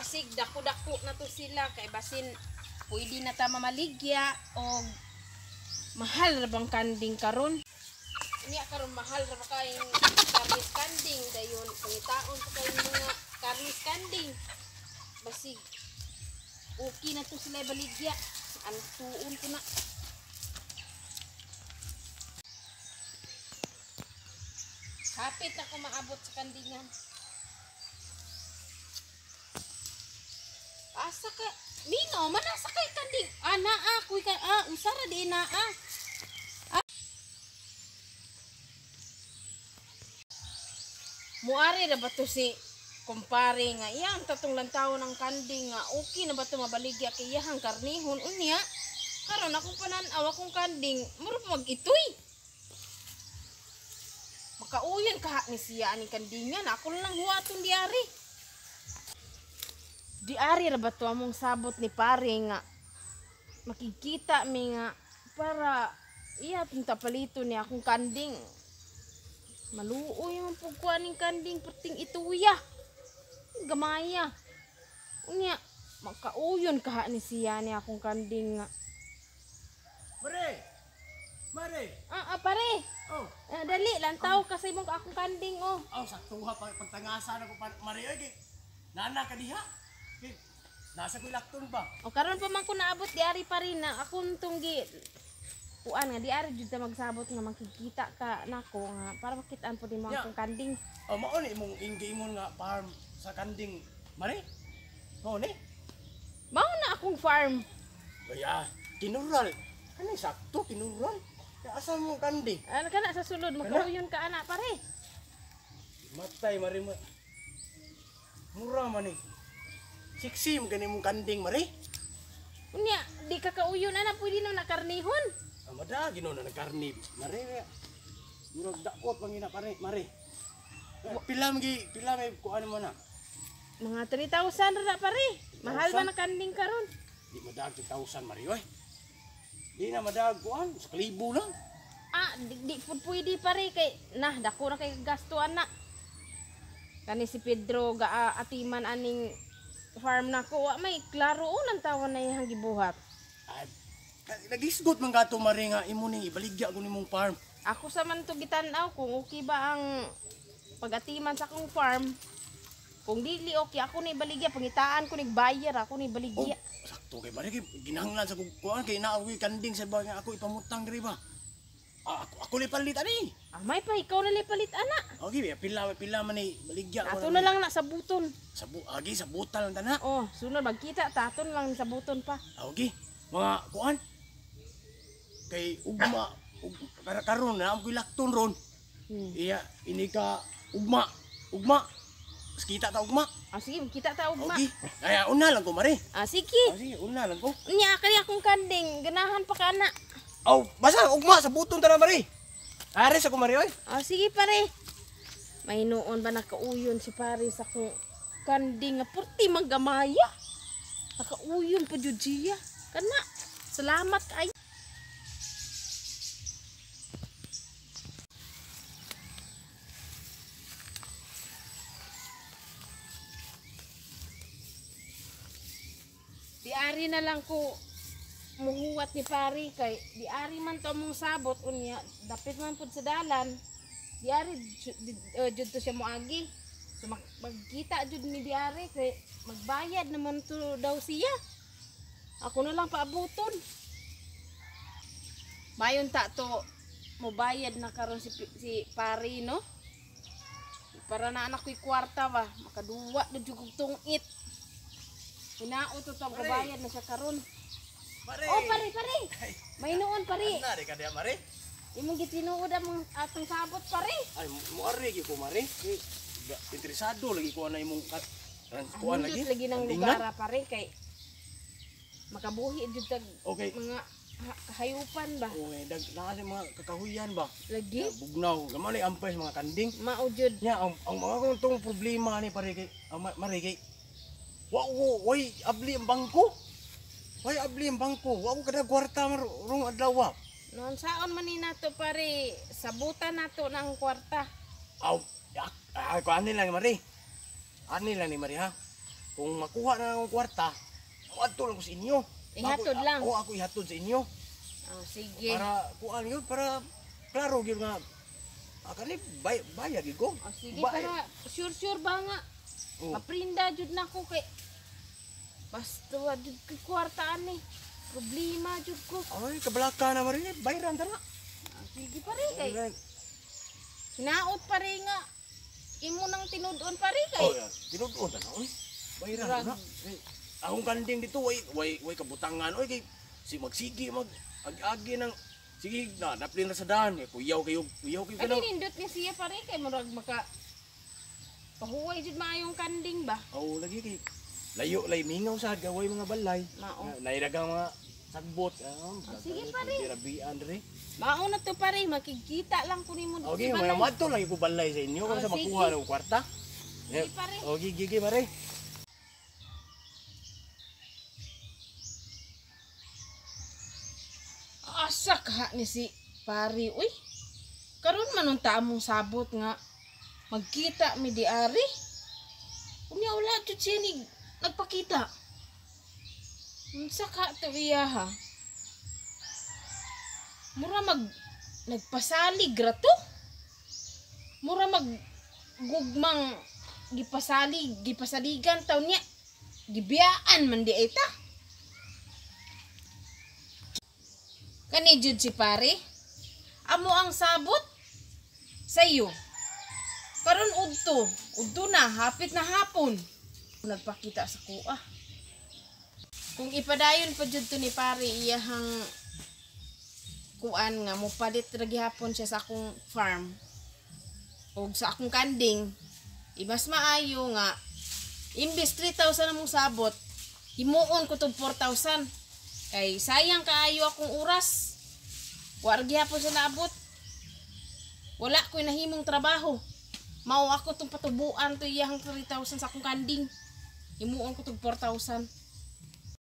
Basig dako-dako na to sila kay basin pwede na ta mamaligya og mahal ra bang kanding karon. Unya karon mahal ra ba kayong karnis kanding, dayon pangitaon pa kayong mga karnis kanding. Basig okay na to sila baligya. Antuon ko na. Hapit ako maabot sa kandingan. Asa ka? Mino, manasa kay kanding. Ah, naa, kuy ka. Ah, usara di naa. Ah. Muari na ba to si kumpare nga iyang tatong lantaw ng kanding nga okay na ba to mabaligya kay iyahang karnihon unya. Karon akong panan-aw akong kanding, mura pa mag-itoy. Makauyan kaha ni siya aning kandingan. Ako lang huwaton diari. Diari ra ba to among sabot ni pare nga makikita mi nga para iya tong tapalito ni akong kanding. Maluoy man pug ko aning kanding perting ituya. Gamaya. Unya makauyon kaha ni siya ni akong kanding nga. Mare. Mare. Ah, pare. Oh. Ah, dali lantaw ka sa imong akong kanding oh. Oh, sakto ha pagtangasa na ko mare oy kay nana ka diha. Kay nasa ko'y lakton ba? O karon pa man ko naabot diari pa rin na akong tunggi kuan nga diari jud ta magsabot nga makikita ka nako nga para makitaan po nimo akong kanding. Oh, mao ni imong inggiingon nga farm sa kanding mare. Mao ni? Mao na akong farm. Kaya tinural. Ani sakto tinural. Kaya asa mo kanding? Ano ka na sa sulod makauyon ka ana pare. Matay mare mo. Mura man ni. Sexy mo gani mong kanding mare. Unya di ka kauyon ana pwede na nakarnihon. Ah, madagi no na nagkarni. Mare. Murag dakot mangina pare mare. Pila magi pila may kuan mo na. Mga 3,000 ra na pare. Mahal ba na kanding karon? Di madag 3,000 mare oy. Di na madag kuan sa kalibo lang. Ah, di pud pwede pare kay nah dako na kay gasto ana. Kani si Pedro ga atiman aning farm nako wa may klaro unang tawa na iyang gibuhat. Ay, nagisgot man gato mare nga imo ning ibaligya ko nimong farm. Ako sa man to gitan-aw kung okay ba ang pagatiman sa akong farm. Kung dili okay ako ni ibaligya, pangitaan ko nig buyer ako ni ibaligya. Oh, sakto kay mare kay ginahanglan sa kuan kay naa koy kanding sa ba nga ako ipamutang diri ba. Ah, ako ni palit ani. Ah, may pa ikaw na palit ana. Okay, pila pila man ni baligya ko. Ato na lang na sa buton. Sa agi sa butal lang tana. Oh, sunod magkita ta aton lang sa buton pa. Ah, okay. Mga kuan kay ugma karon na am koy lakton ron. Iya ini ka ugma. Ugma. Kita ta ugma. Ah, sige, kita ta ugma. Okay. Ay, una lang ko mare. Ah, sige. Ah, sige, una lang ko. Unya kani akong kanding, ganahan pa ka ana. Oh, basta ugma sa buton ta na mare. Ares ako mare oy. Ah, sige pare. May noon ba nakauyon si pare sa akong kanding nga purti maggamaya. Nakauyon pa jud siya. Kana. Salamat ay. Diari na lang ko muhuwat ni pare kay diari man to mong sabot unya dapit man pud sa dalan. Diari jud to siya moagi. So magkita jud ni diari kay magbayad naman to daw siya. Ako na lang paabuton. Mayon ta to mobayad na karon si pare no. Para na anak ko'y kwarta ba makaduwa na jud kog tungit. Hinaot to tong kabayad na siya karon. Pare. Oh, pare, pare. May noon, pare. Ana di ka diha, mare. Imong gitinuod ang mga atong sabot, pare. Ay, muari gyud ko mare. Interesado lagi ko ana imong kuan lagi. Lagi ng lugar pare kay makabuhi jud tag okay. Mga kahayupan ba. Okay, dag naa sa mga kakahuyan ba. Lagi bugnaw, gamay ni ampay sa mga kanding. Mao jud. Nya ang mga tong problema ni pare kay mare kay wa ko way abli ang bangko. Way abli ang bangko. Wa ko kada kwarta rong adlaw. Noon saon man ni nato pare, sabutan nato ng kwarta. Aw, ko ani lang mare. Ani lang ni mare ha. Kung makuha na akong kwarta, moadto lang ko sa inyo. Ihatod lang. Oo, ako ihatod sa inyo. Oh, sige. Para kuan yun, para klaro gyud nga kani bayad gyud ko. Oh, sige, Bayad. para sure sure ba nga. Oh. Maprinda jud nako kay basta wa jud kay kwarta ani. Problema jud ko. Ay, kabalaka na marin, bayaran ta na. Ah, sige pare kay hinaot pare nga imo nang tinud-on pare kay. Oh, tinud-on ta na, oy. Bayaran ta na. Eh, akong kanding dito, way way way kabutangan, oy, kay si magsigi mag ag-agi ng sige na naplin na sa daan, eh, kuyaw kayo, kuyaw kayo Kani kanang. nindot ni siya pare kay murag maka pahuway jud maayong kanding ba. Oh, lagi kay layo lay mingaw sa gaway mga balay. Mao. Nairagang mga sagbot. Ah, sige, pare. Rabian dre. Mao na to pare, makikita lang ko nimo dito Okay, sa mga balay. madto lang ko balay sa inyo kung Oh, sa sige. makuha ng kwarta. Sige, pare. Okay, gigi pare. Asa ka ni si pare, uy. Karon man unta among sabot nga magkita mi di ari. Unya wala jud siya ni nagpakita. Unsa ka to iya ha? Mura mag nagpasalig ra to. Mura mag gugmang gipasalig, gipasaligan taw niya. Gibiyaan man di ay ta. Kani jud si pare. Amo ang sabot sa iyo. Karon udto, udto na, hapit na hapon. Nagpakita sa kuha. Kung ipadayon pa jud to ni pare iyahang kuan nga mopalit ra gihapon siya sa akong farm og sa akong kanding, ibas maayo nga imbes 3,000 among sabot, himuon ko tog 4,000 kay sayang kaayo akong oras. Wa ra gihapon siya naabot. Wala ko'y nahimong trabaho. Mao ako tong patubuan to iyahang 3,000 sa akong kanding. Himuon ko tog 4,000.